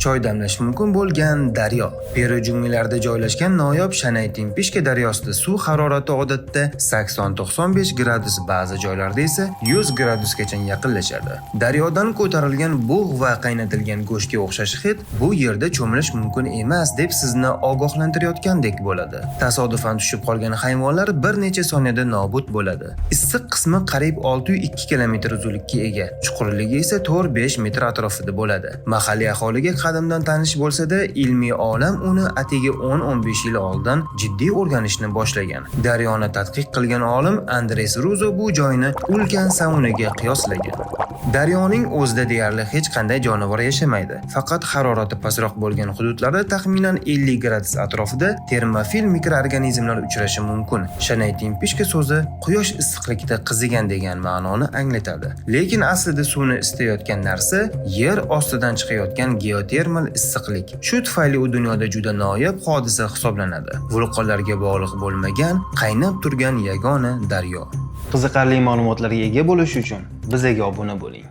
Choy damlash mumkin bo'lgan daryo. Peru junglilarida joylashgan noyob Shanay-Timpishka daryosida suv harorati odatda 80-95 gradus, ba'zi joylarda esa 100 gradusgacha yaqinlashadi. Daryodan ko'tarilgan bug' va qaynatilgan go'shtga o'xshash hid bu yerda cho'milish mumkin emas deb sizni ogohlantirayotgandek bo'ladi. Tasodifan tushib qolgan hayvonlar bir necha soniyada nobud bo'ladi. Issiq qismi qariyb 6,2 kilometr uzunlikka ega, chuqurligi esa 4-5 metr atrofida bo'ladi. Mahalliy aholiga qadimdan tanish bo'lsa-da, ilmiy olam uni atigi 10-15 yil oldin jiddiy o'rganishni boshlagan. Daryoni tadqiq qilgan olim Andres Ruzo bu joyni ulkan saunaga qiyoslagan. Daryoning o'zida deyarli hech qanday jonivor yashamaydi. Faqat harorati pastroq bo'lgan hududlarda, taxminan 50 gradus atrofida, termofil mikroorganizmlar uchrashi mumkin. Shanay Timpishka so'zi quyosh issiqlikda qizigan degan ma'noni anglatadi. Lekin aslida suvni isitayotgan narsa yer ostidan chiqayotgan geotermal issiqlik. Shu tufayli u dunyoda juda noyob hodisa hisoblanadi. Vulqonlarga bog'liq bo'lmagan, qaynab turgan yagona daryo. Qiziqarli ma'lumotlarga ega bo'lish uchun bizaga obuna bo'ling.